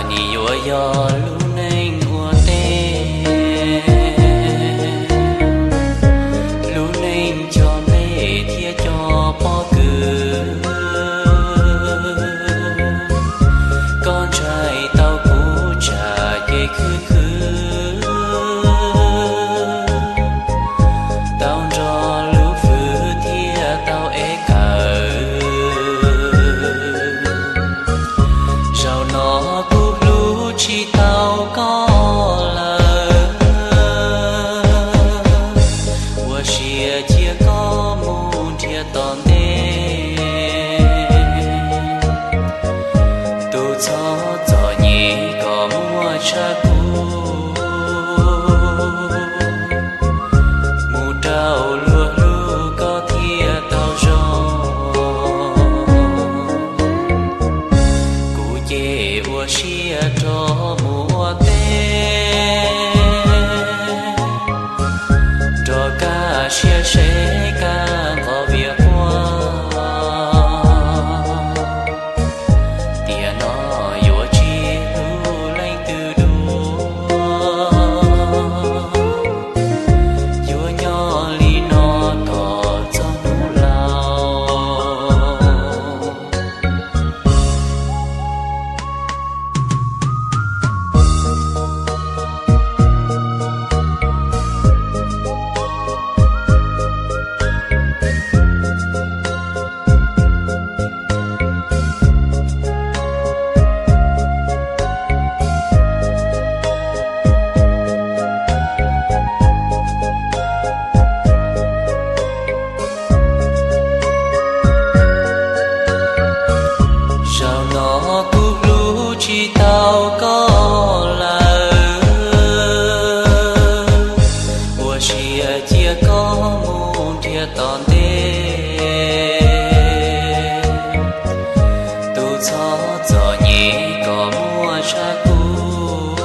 Nim yuav yog lub neej ua teb, lub neej cog nplej thiab cog pob kws. Koj ntshai tau kuv tsam ces khwv khwv, tau nrog lub fwv thiab tau ev kawm. Zaum no kuv hlub tsis tau koj lawm, ua siab cia koj mus nrhiav tom ntej. Tus txhob txom nyem kom muaj tshaj kuv, mus rau luag hlub koj thiaj tau zoo. Kuv ces ua siab rov mus ua teb, rov kaj siab seb kaj nqos vias quaj. Tiam no yuav tsis hlub leej twg dua, yuav nyob li no kom txog hnub laus. Zaum no kuv hlub tsis tau koj lawm, ua siab cia koj mus nrhiav tom ntej. Tus txhob txom nyem kom muaj tshaj kuv,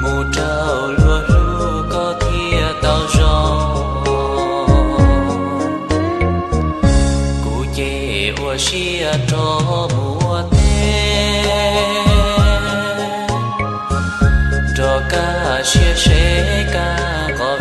mus rau luag hlub koj thiaj tau zoo. Kuv ces ua siab rov mus ua teb, rov kaj siab seb kaj nqos